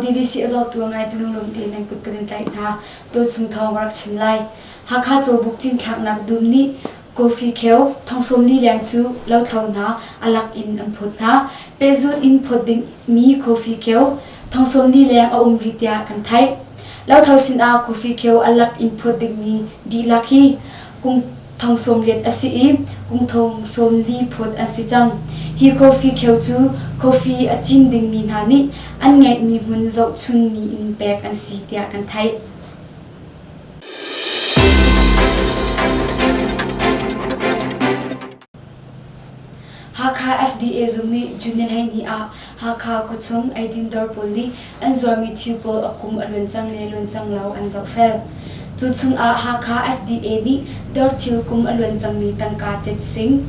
DVC a zohtu a ngaitu lunglawm tein nan kut kan in tlaih hna. Tuchung thawng ka rak chim lai. Hakha cawbuk cinthlaknak dum nih Coffee kheu thong 40 leng cu lothlo hna a lak in an phawt hna. Pehzulh in phawt dingmi coffee kheu thong 40 leng a um rih tiah kan theih. Lothlo sinah coffee kheu a lak in phawt dingmi dihlak hi kum thong 80 a si i kum thong 40 phawt an si cang. Hi coffee kheu cu coffee a cin dingmi hna nih an ngeihmi hmun zohchunmi in pek an si tiah kan theih. Hakha FDA zung nih June ni 12 ah Hakha khuachung eidin dawr pawl nih an zuarmi thil pawl a kum a luan cang le luan cang lo an zohfel. Cu chungah Hakha FDA nih dawr thil kum a luan cangmi tangka tet sing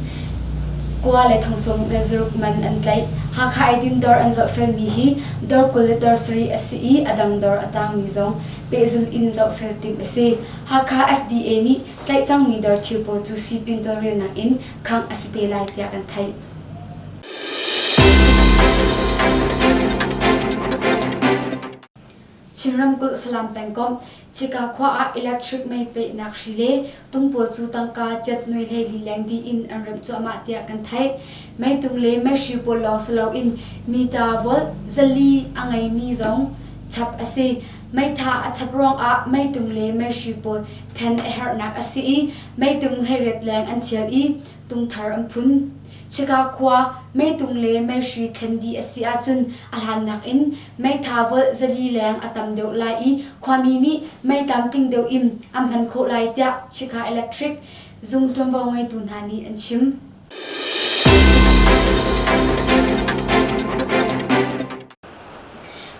kua le thong 66 man an tlaih. Hakha eidin dawr an zohfelmi hi dawr 27 a si i a dang dawr a tangmi zong pehzulh in zohfel timh a si. Hakha FDA nih tlaih cangmi dawr thil pawl cu sipin tawlrelnak in khangh a si te lai tiah kan theih. Chin ramkulh Falam pengkomh Chika khua ah electric mei pehnak hri le tung pawl cu tangka ciat nuai 14 leng dih in an remh cuahmah tiah kan theih. Meitung le meihri pawl lawng si loin mita volt 400 a ngeimi zong chap a si. Meitha a chap ruangah meitung le meihri pawl ṭhen a herhnak a si i meitung 18 leng an ṭhial i tungthar an phun. Chika khua meitung le meihri thlen dih a si ahcun a hlan nakin meitha volt 400 leng a tam deuh lai i khuami nih mei tlamtling deuh in an hman khawh lai tiah Chika Electric zung ṭuanvo ngeitu hna nih an chim.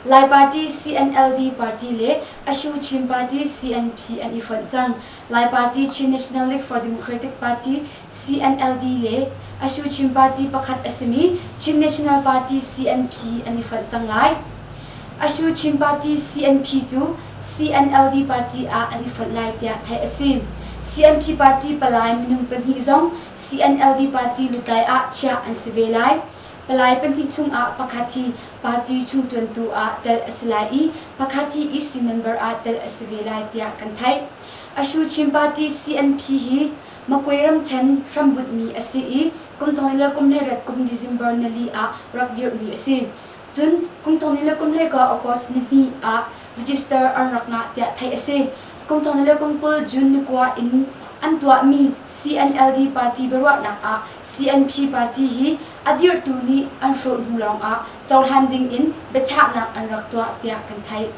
Lai Party CNLD party le Ashu Chin Party CNP an i fonh cang. Lai Party Chin National League for Democratic Party CNLD le Ashu Chin Party pakhat a simi Chin National Party CNP an i fonh cang lai. Ashu Chin Party CNP cu CNLD party ah an i fonh lai tiah theih a si. CNP party palai minung pahnih zong CNLD party lutlai ah chiah an si ve lai. Palai pahnih chungah pakhat hi party chungṭuantu ah telh a si lai i pakhat hi EC member ah telh a si ve lai tiah kan theih. Ashu Chin Party CNP hi Makwe ramṭhen hrambunhmi a si i kum thong le kum 18 kum December nili ah rak dirhmi a si. Cun kum thong le kum 12 August nihnih ah register an rak ngah tiah theih a si. Kum thong le kum 20 June ni kua in an tuahmi CNLD party biaruahnak ah CNP party hi a dirhtu nih an hrawh hnu lawngah cohlan dingin biachahnak an rak tuah tiah kan theih.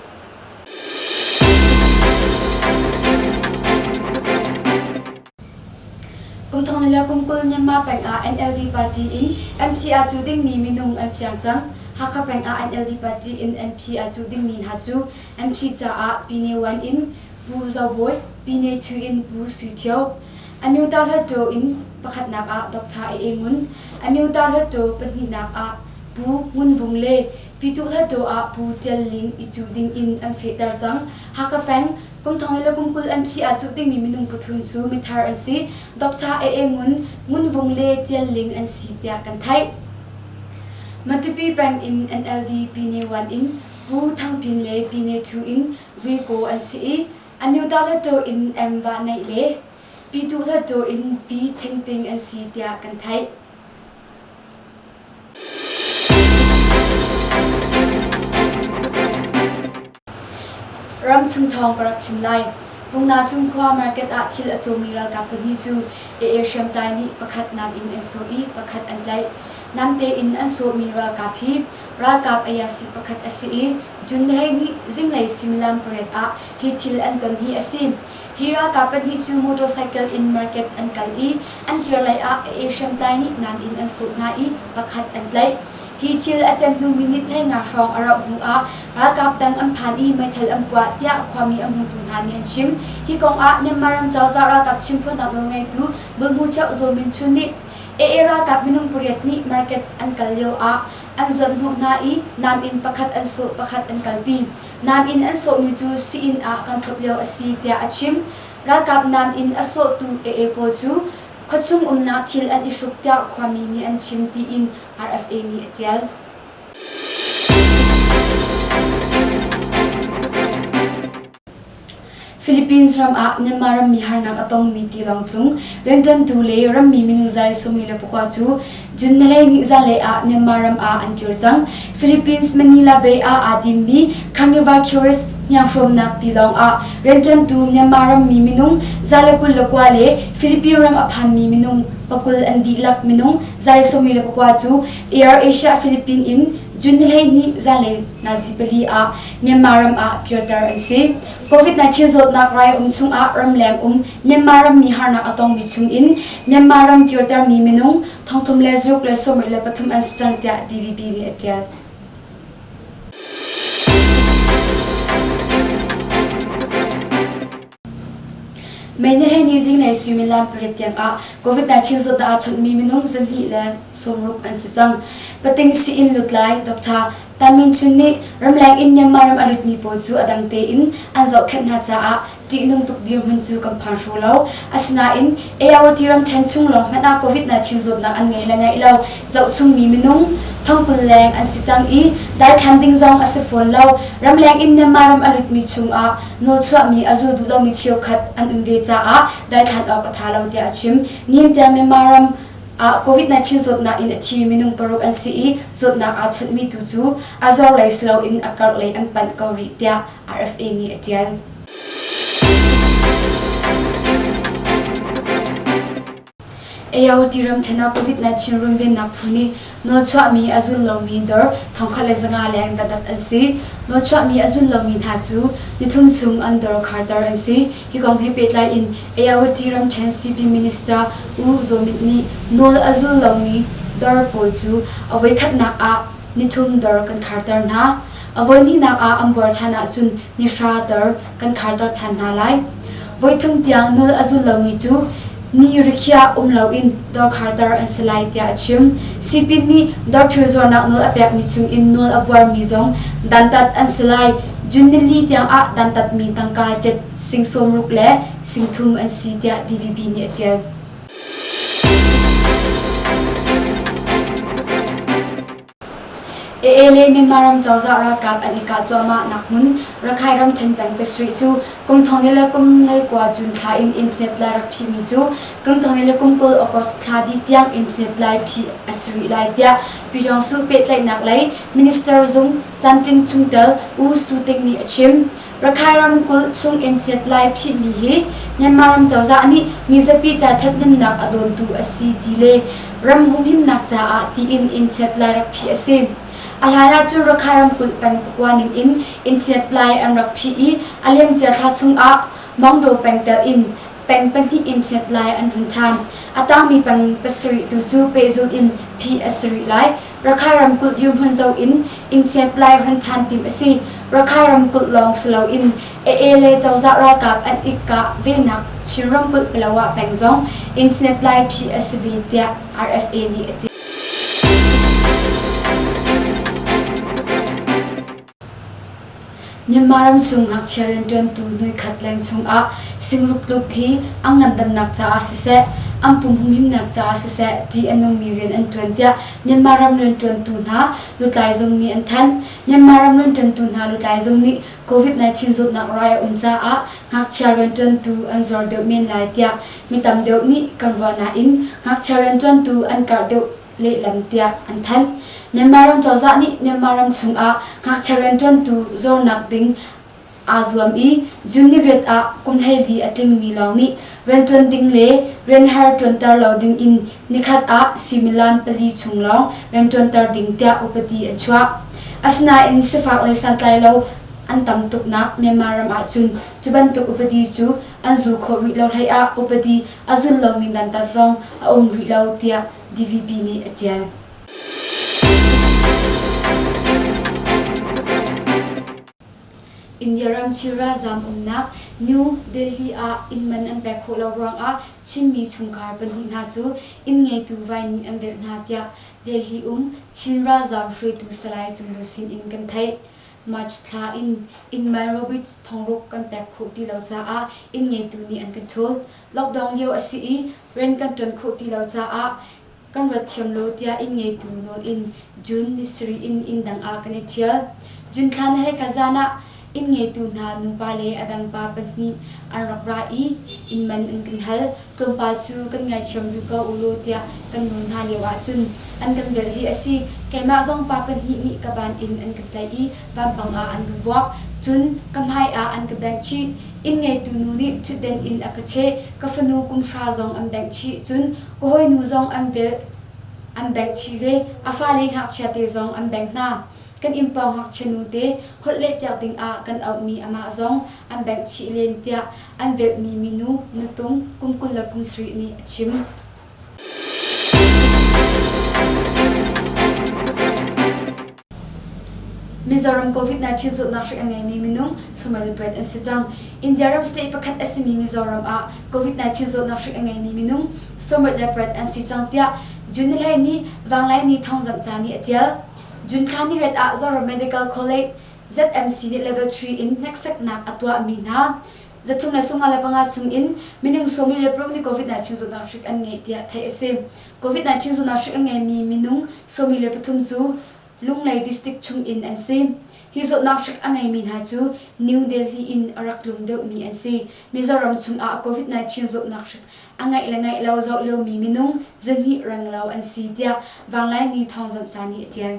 Kum thong le kum 20 Myanmar peng ah NLD party in MP aa cuh dingmi minung an fiang cang. Hakha peng ah NLD party in MP aa cuh dingmi hna cu MP caah Pyine 1 in Pu Zo Bawi, Pyine 2 in Pu Sui Thio, Amyota Hluttaw in pakhatnak ah Dr. A A Ngun, Amyota Hluttaw pahnihnak ah Pu Ngun Vung le Pyituh Hluttaw ah Pu Tial Ling i cuh ding in an fehter cang. Hakha peng Kum thong le kum 20 MP aa cuh dingmi minung pathum cu mithar an si. Dr. A A Ngun, Ngun Vung le Tial Ling an si tiah kan theih. Matupi peng in NLD Pyine 1 in Pu Thang Pin le Pyine 2 in Vui Kaw an si i Amyota Hluttaw in M Va Neih le Pyituh Hluttaw in Pi Thing Ting an si tiah kan theih. Ramchung thawng ka rak chim lai. Pungna cung khua market ah thil a cawmi ralkap pahnih cu AA hriamtlai nih pakhat nam in an sawh i pakhat an tlaih. Namte in an sawhmi ralkap hi ralkap ayasi pakhat a si i June 12 zinglei suimilam pariat ah hi thil an ton hi a si. Hi ralkap pahnih cu motorcycle in market an kal i an kirlei ah AA hriamtlai nih nam in an sawh hna i pakhat an tlaih. Hi thil a can hnu minute 15 hrawng a rauh hnu ah ralkap dang an phan i meithal an puah tiah khuami a hmutu hna nih an chim. Hi kong ah Myanmar ram cozah ralkap chimphuannak nawlngeitu Bulhmu Cheuh Zaw Min Chun nih AA ralkap minung pariat nih market an kal lio ah an zuanhnawh hna i nam in pakhat an sawh pakhat an kalpi. Nam in an sawhmi cu sii-inn ah kan thlop lio a si tiah a chim. Ralkap nam in a sawhtu AA pawl cu khuachung umnak thil an i hruk tiah khuami nih an chim tiin RFA nih a ṭial. Philippines ram ah Myanmar rammi harnak a tongmi tilawng cung rianṭuantu le rammi minung 124 cu June ni 12 zanlei ah Myanmar ram ah an kir cang. Philippines Manila Bay ah aa dimmi Carnival Curious hnianghrawmnak tilawng ah rianṭuantu Myanmar rammi minung 129 le Philippines ram a phanmi minung 20 an dihlak minung 129 cu Air Asia Philippines in June ni 12 zanlei nazi pali ah Myanmar ram ah kirter an si. COVID-19 zawtnak rai um chungah ramleng um Myanmar rammi harnak a tongmi chungin Myanmar ram kirtermi minung thongthum le zaruk le 73 an si cang tiah DVB nih a ṭial. May ni 12 zinglei suimilam pariat tiangah COVID-19 zawtnak aa chawnhmi minung 260 an si cang. Pating sii-inn lutlai Dr. Tan Min Chun nih ramleng in Myanmar ram a lutmi pawl cu a dang tein an zohkhenh hna caah ṭihnung tuk dirhmun cu kan phan hraw lo. Asinain ART ramṭhen chung lawng hmanh ah COVID-19 zawtnak an ngeih le ngeih lo zohchungmi minung thongkul leng an si cang i daithlan ding zong a si fawn lo. Ramleng in Myanmar ram a lutmi chungah nawlchuahmi a zul duh lomi cheukhat an um ve caah daithlan awk a ṭha lo tiah a chim. Nihin tiang Myanmar ram ah COVID-19 zawtnak in a thimi minung paruk an si i zawtnak aa chawnhmi tu cu a zor lei si loin a karh lei an panh ko rih tiah RFA nih a ṭial. AOT ramṭhen ah COVID-19 runvennak phu nih nawlchuahmi a zul lomi dawr 1500 leng dantat an si. Nawlchuahmi a zul lomi hna cu nithum chung an dawr kharter an si. Hi kong he pehtlai in AOT ramṭhen CP Minister U Zaw Myint nih nawl a zul lomi dawr pawl cu a voikhatnak ah nithum dawr kan kharter hna. A voihnihnak ah an buar ṭhan ahcun nihra dawr kan kharter ṭhan hna lai. Voithum tiang nawl a zul lomi cu ni rikhiah um loin dawr kharter an si lai tiah a chim. Sipin nih dawr thil zuarnak nawl a pekmi chungin nawl a buarmi zong dantat an si lai. June nili tiangah dantatmi tangka jet sing 60 le sing thum an si tiah DVB nih a ṭial. AA le Myanmar ram cozah ralkap an i kah cuahmah nak hmun Rakhine ramṭhen peng pasarih cu kum thong le kum 19 June thla in internet lai rak phihmi cu kum thong le kum 20 August thla dih tiang internet lai phih a si rih lai tiah Pyidawngsu pehtlaihnak lei minister zung cantling chungtel U Su Ting nih a chim. Rakhine ramkulh chung internet lai phihmi hi Myanmar ram cozah nih mizapi ca ṭhathnemnak a dawntu a si ti le ram humhimnak caah tiin internet lai rak phih a si. A hlan ahcun Rakhine ramkulh peng pakua ning in internet lai an rak phih i a liamcia thla chungah Maungdaw peng telh in peng pahnih internet lai an hun ṭhan. A tangmi peng pasarih tu cu pehzulh in phih a si rih lai. Rakhine ramkulh dirhmun zoh in internet lai hon ṭhan timh a si. Rakhine ramkulh lawng si loin AA le cozah ralkap an i kah venak Chin ramkulh Palawa peng zong internet lai phih a si ve tiah RFA nih a ti. Myanmar ramchung ngakchia rianṭuantu nuikhat leng chungah singruk tluk hi an ngandamnak caah siseh, an pum humhimnak caah siseh ṭih a nungmi rian an ṭuan tiah Myanmar ram rianṭuantu hna lutlai zung nih an thanh. Myanmar ram rianṭuantu hna lutlai zung nih COVID-19 zawtnak rai a um caah ngakchia rianṭuantu an zor deuh men lai tiah mi tam deuh nih kan ruah nain ngakchia rianṭuantu an karh deuh lehlam tiah an thanh. Myanmar ram cozah nih Myanmar ram chungah ngakchia rianṭuantu zornak ding aa zuam i June ni riat ah kum 14 a tlingmi lawng nih rianṭuan ding le rianhar ṭuanter lo ding in nikhat ah suimilam pali chung lawng rianṭuanter ding tiah upadi an chuah. Asinain sifak le santlai lo an tam tuknak Myanmar ram ahcun cu bantuk upadi cu an zul khawh rih lo hlei ah upadi a zul lomi dantat zong a um rih lo tiah DVB nih a ṭial. India ram Chin ralzaam umnak New Delhi ah inn man an pek khawh lo ruangah Chinmi chungkhar pahnih hna cu inn ngeitu vai nih an velh hna tiah Delhi um Chin ralzaam hruaitu Salai Cung Do sin in kan theih. March thla in inn man Robits thongruk kan pek khawh ti lo caah inn ngeitu nih an kan ṭhawl. Lockdown lio a si i rian kan ṭuan khawh ti lo caah kan ruat thiam lo tiah inn ngeitu nawl in June ni sarih in inn dang ah kan i ṭhial. June thla ni 21 zan ah Inn ngeitu hna nupa le a dang pa pahnih an rak ra i inn man an kan hal. Tlawmpal cu kan ngaithiam rih ko ulaw tiah kan nawl hna lio ahcun an kan velh hi a si. Keimah zong pa pahnih nih ka ban in an ka tlaih i vampang ah an ka vuak. Cun ka hmai ah an ka bengh chih. Inn ngeitu nu nih ṭhutden in a ka cheh. Ka fanu kum hra zong an bengh chih. Cun ka hawinu zong an velh an bengh chih ve. A fale ngakchia te zong an bengh hna. Kan inn pawng ngakchia nute holh lehpiak dingah kan auhmi amah zong an bengh chih len tiah an velhmi minu nutung kum 20 le kum sarih nih a chim. Mizoram COVID-19 zawtnak hrik a ngeimi minung Somali an si cang. India ram state pakhat a simi Mizoram ah COVID-19 zawtnak hrik a ngeimi minung Somali an si cang tiah June ni Vanglaini thawngzamh ca nih a tial. June thla ni riat ah Zoram Medical College ZMC nih level 3 in hneksaknak a tuahmi hna zathum le sunga le panga chung in minung sawmi le paruk nih COVID-19 zawtnak hrik an ngeih tiah theih a si. COVID-19 zawtnak hrik a ngeimi minung sawmi le pathum cu Lunglei District chung in an si. Hi zawtnak hrik a ngeimi hna cu New Delhi in a rak tlung deuhmi an si. Mizoram chungah COVID-19 zawtnak hrik a ngeih le ngeih lo zoh liomi minung zahnih renglo an si tiah Vanglaini thawngzamh ca nih a tial.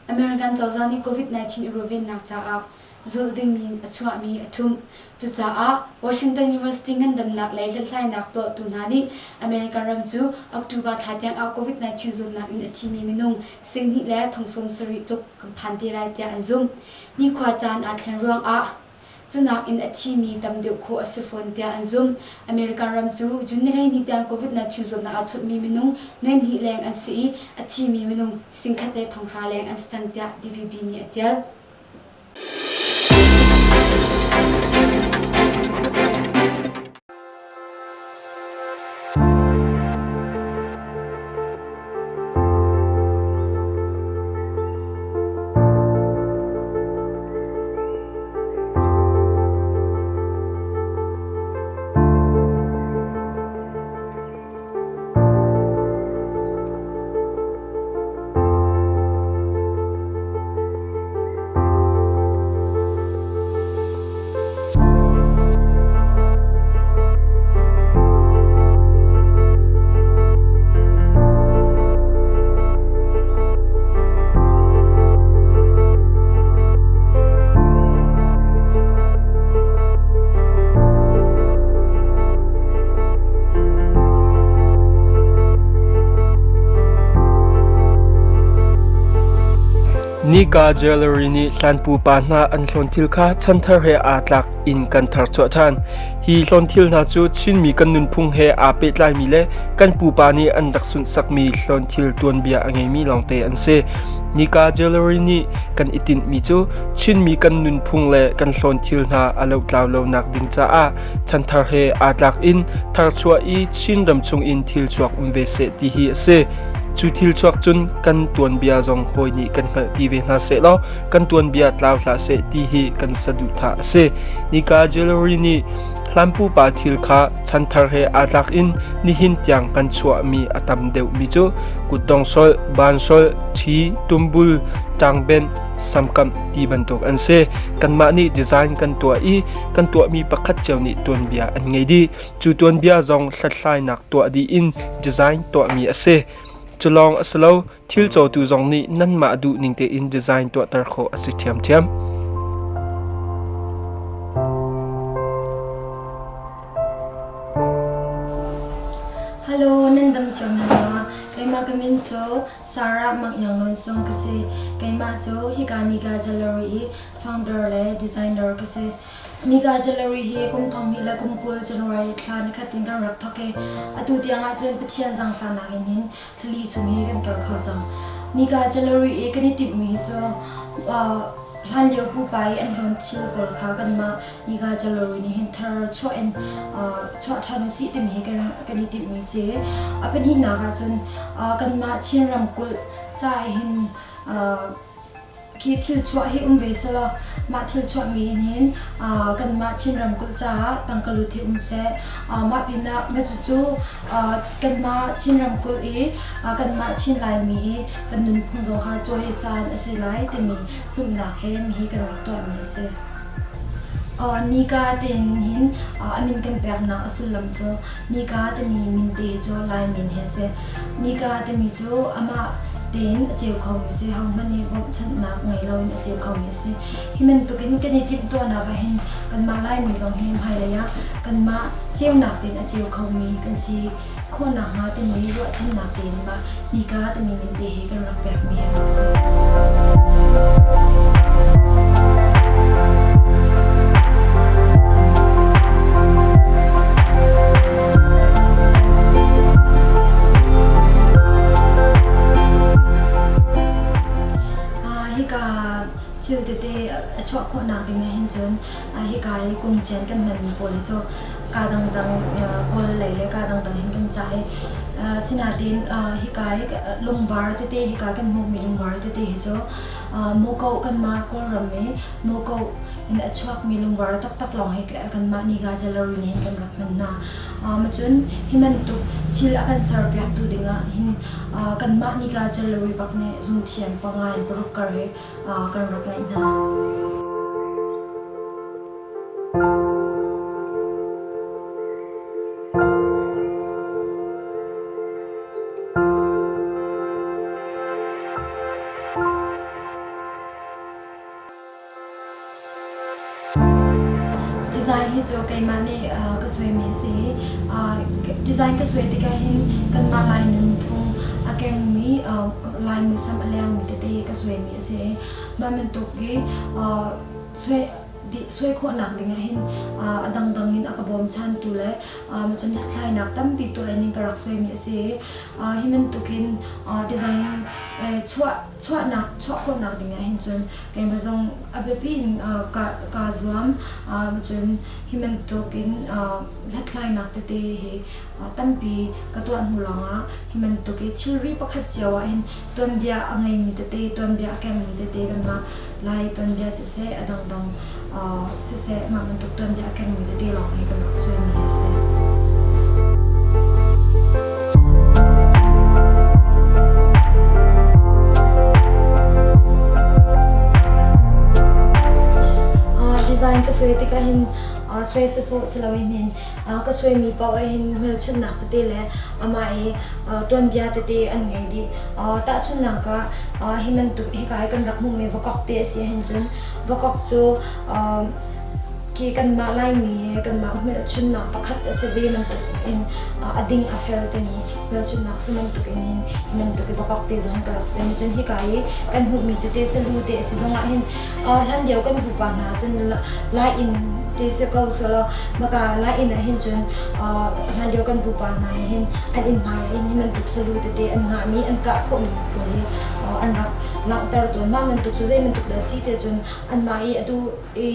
American cozah nih COVID-19 i ruahvennak caah zulh dingmi a chuahmi a ṭhumh. Cucaah Washington University ngandamnak lei hlathlainak tuahtu hna nih American ram cu October thla tiangah COVID-19 zawtnak in a thimi minung singhnih le thong 70 tluk kan phan te lai tiah an zumh. Nikhua caan aa thlen ruangah Cu nakin a thimi tam deuh khawh a si fawn tiah an zumh. American ram cu June ni 12 tiang COVID-19 zawtnak aa chawnhmi minung nuaihnih leng an si i a thimi minung singkhat le thonghra leng an si cang tiah DVB nih a ṭial. Nika Jewelry nih hlan pupa hna an hlawnthil kha chanthar he aa tlak in kan tharchuah ṭhan. Hi hlawnthil hna cu Chinmi kan nunphung he aa pehtlaimi le kan pupa nih an rak sunhsakmi hlawnthil tuanbia a ngeimi lawngte an si. Nika Jewelry nih kan i tinhmi cu Chinmi kan nunphung le kan hlawnthil hna a lohtlau lonak ding caah chanthar he aa tlak in tharchuah i Chin ram chungin thil chuak um ve seh ti hi a si. Cu thil chuak cun kan tuanbia zong hawi nih kan hngalhpi ve hna seh law kan tuanbia tlau hlah seh ti hi kan saduhthah a si. Nika Jewelry nih hlan pupa thil kha chanthar he aa tlak in nihin tiang kan chuahmi a tam deuhmi cu kutdong solh, ban solh, ṭhi, tumbul, ṭangbenh, samkamh ti bantuk an si. Kanmah nih design kan tuah i kan tuahmi pakhat cio nih tuanbia an ngei dih. Cu tuanbia zong hlathlainak tuah dih in design tuahmi a si. Cu lawng a si lo, thil cawtu zong nih nanmah duh ning tein design tuahter khawh a si ṭhiamṭhiam. Hello, nan dam cio hna maw? Keimah ka min cu Sarah Mang Iang Lawn Sung ka si. Keimah cu hika Nika Gallery i founder le designer ka si. Nika Gallery hi kum 20 le kum 20 January thla nikhat in kan rak thawk i atu tiang ahcun Pathian zaangfahnak in hin thlali chung hi kan kal kho cang. Nika Gallery i kan i timhmi cu hlanlio pupa i an hlawn thil pawl kha kanmah Nika Gallery nih hin thar chuah in chuah ṭhan usih timi hi kan i timhmi si. A pahnihnak ahcun kanmah Chin ramkulh ca hin. Khi thil chuah hi um ve selaw mah thil chuahmi in hin kanmah Chin ramkulh caah tangkalut hi um seh. Mah pinah cucu kanmah Chin ramkulh i kanmah Chin Laimi i kan nunphung zong kha cawisan a si lai timi zumhnak he mihi kan rak tuahmi a si. Nika tein hin a min kan peknak a sullam cu Nika timi min te cu Lai min hi a si. Nika timi cu amah tein a ceu khomi si, hohmanh nih bawmhchanhnak ngei loin a ceu khomi a si. Hi bantukin kan i timhtuahnak ah hin kanmah Laimi zong hi hmailei ah kanmah ceunak tein a ceu khomi kan si khawh nakhnga timi ruahchannak tein mah Nika timi min te hi kan rak pekmi hi a si. Hika thil tete a chuah khawhnak ding ah hin cun hika i kungcian kan hmanmi pawl hi cu kaa dangdang Kawl lei le kaa dangdang hin kan cah i sinain hika i lungvar tete hika kan hmuhmi lungvar tete hi cu Muko kanmah Kawlram i Muko in a chuakmi lungvar taktak lawng hi kanmah Niga Gallery nih hin kan rak hman hna. Cun hi bantuk thil a kan serpiaktu dingah hin kanmah Niga Gallery bak nih zungthiam panga in paruk kar hi kan rak ngeih hna. Design hi cu keimah nih ka suaimi a si i design ka suai tikah hin kanmah Lai nunphung a kengmi Lai muisam a lengmi tete hi ka suaimi a si i mah bantuk i suai khawhnak dingah hin a dangdang in a ka bawmchantu le cun hlathlainak tampi tuah in ka rak suaimi a si i hi bantukin design chuah chuahnak chuah khawhnak dingah hin cun keimah zong a biapi in kaa zuam. Cun hi bantukin hlathlainak tete hi tampi ka tuah hnu lawngah hi bantuk i thilri pakhat cio ah hin tuanbia a ngeimi tete, tuanbia a kengmi tete kanmah Lai tuanbia siseh, a dangdang siseh mah bantuk tuanbia a kengmi tete lawng hi kan rak suaimi a si. Design ka suai tikah hin suai sawsawh si loin hin ka suaimi paoh ah hin hmelchunhnak tete le amah i tuanbia tete an ngei dih. Tahchunhnak ah hi bantuk hika i kan rak hmuhmi vakok te a si ahhin cun vakok cu khi kanmah Laimi he kanmah hmelchunhnak pakhat a si ve bantuk in a ding a fel timi hmelchunhnak si bantuk in hin hi bantuk i vakok te zong ka rak suai. Cun hika i kan hmuhmi tete salu te a si zongah hin hlan lio kan pupa hna cun Lai inn te si ko selaw maka Lai inn ah hin cun hlan lio kan pupa hna nih hin an inn hmai ah hin hi bantuk salu tete an ngahmi an kah khawhmi pawl hi an rak langhter tawn. Mah bantuk cu zei bantuk dah si ti cun anmah i a duh i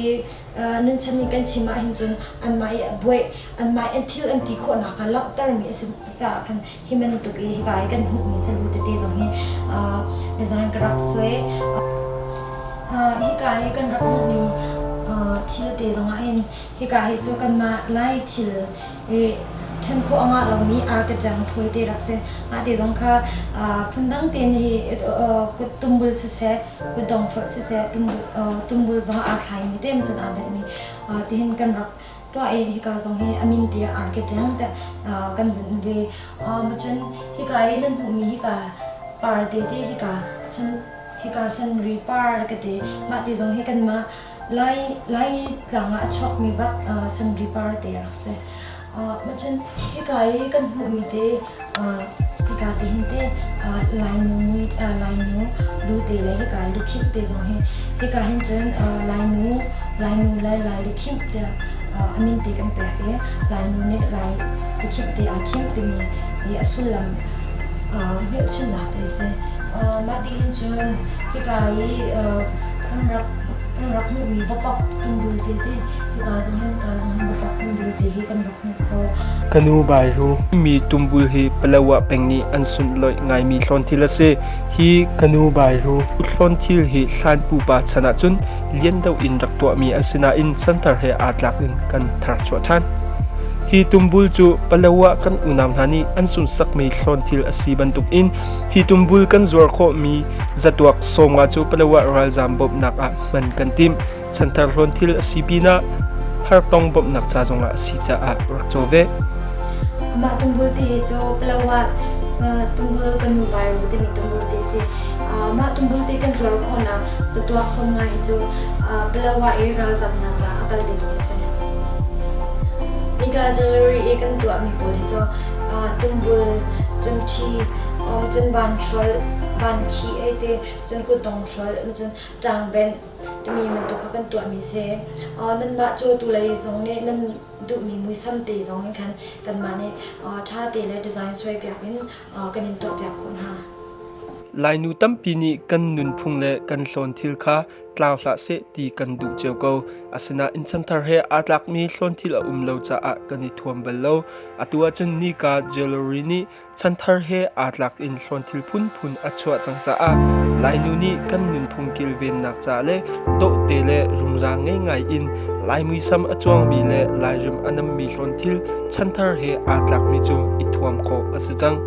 nunchan in kan chim ah hin cun anmah i buaih anmah i an thil an ti khawhnak kha langhtermi a si caah khan hi bantuk i hika i kan hmuhmi salu tete zong hi design ka rak suai. Hika i kan rak hmuhmi thil te zong ah hin hika hi cu kanmah Lai thil i ṭhen khawh a ngah lomi arkacang thawi te rak si. Mah te zong kha phundang tein hi kut tumbul siseh, kutdong hrolh siseh, tumbul zong aa thlaimi te cun aa benhmi tihin kan rak tuah i hika zong hi a min tiah arkacang tiah kan bunh ve. Cun hika i nan hmuhmi hika par te te hika san hika sanri par ka ti mah te zong hi kanmah Lai Lai tlang ah a chuakmi bak sanri par te a rak si. Cun hika i kan hmuhmi te hika te hin te Lainu mui Lainu lu te le hika i lukhimh te zong hi hika hin cun Lainu Lainu le Lai lukhimh tiah a min te kan pek i Lainu nih Lai lukhimh te aa khimh timi hi a sullam hmelchunhnak te a si. Mah ti hin cun hika i kan rak. Kan rak hmuhmi vokok tumbul te te hika zong hin hika zong hin vokok tumbul te hi kan rak hmuh khawh. Kanu Bairu mi tumbul hi Palawa peng nih an sunhlawih ngaimi hlawnthil a si. Hi Kanu Bairu hlawnthil hi hlan pupa chan ahcun lian deuh in rak tuahmi a si nain chanthar he aa tlak in kan tharchuah ṭhan. Hi tumbul cu Palawa kan unau hna nih an sunsakmi hlawnthil a si bantukin hi tumbul kan zuar khawhmi zatuak 50 cu Palawa ralzaam bawmhnak ah hman kan timh. Chanthar hlawnthil a si pinah hartong bawmhnak ca zongah a si caah rak caw ve. Mah tumbul ti hi cu Palawa tumbul kan nu Bairu timi tumbul ti a si. Mah tumbul ti kan zuar khawhnak zatuak 50 hi cu Palawa i ralzam hna caah a kal dingmi a si. Mika jewelry i kan tuahmi pawl hi cu tumbul, cun ṭhi, cun vanhrawlh, vankhih hei ti, cun kutdong hrolh, cun ṭangbenh timi bantuk kha kan tuahmi si. Nanmah cawtu lei zong nih nan duhmi muisam te zong in khan kanmah nih ṭha te le design suaipiak in kan in tuahpiak khawh hna. Lainu tampi nih kan nunphung le kan hlawnthil kha tlau hlah seh ti kan duh cio ko. Asinain chanthar he aa tlakmi hlawnthil a um lo caah kan i thuam bal lo. Atu ahcun nika jewelry nih chanthar he aa tlak in hlawnthil phunphun a chuah cang caah Lainu nih kan nunphung kilvennak ca le dawhte le rumra ngei ngai in Lai muisam a cuangmi le Lairim a nammi hlawnthil chanthar he aa tlakmi cu i thuam khawh a si cang.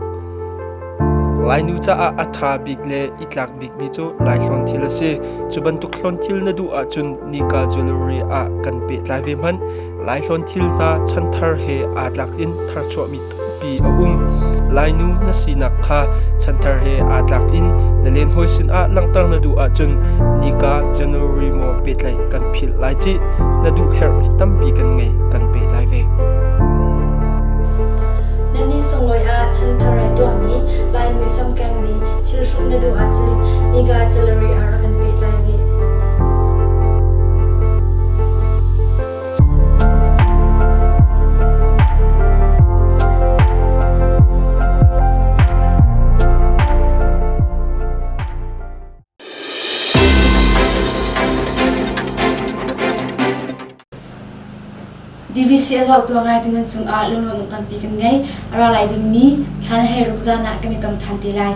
Lainu caah a ṭha bik le i tlak bikmi cu Lai hlawnthil a si. Cu bantuk hlawnthil na duh ahcun nika jewelry ah kan pehtlai ve hmanh. Lai hlawnthil hna chanthar he aa tlak in tharchuahmi tampi a um. Lainu na sinak kha chanthar he aa tlak in na lenhawi sinah langhter na duh ahcun nika January maw pehtlaih kan philh lai cih. Na duh herhmi tampi kan ngei, kan pehtlai ve. Nan ni sunglawi ah chanthar he tuahmi Lai muisam kengmi thil hruk na duh ahcun nika jewelry ah rak kan pehtlai ve. DVC a zohtu a ngaitu nan cungah lunglawmhnak tampi kan ngei. A ra lai dingmi thla le hleiruk zan ah kan i tong ṭhan te lai.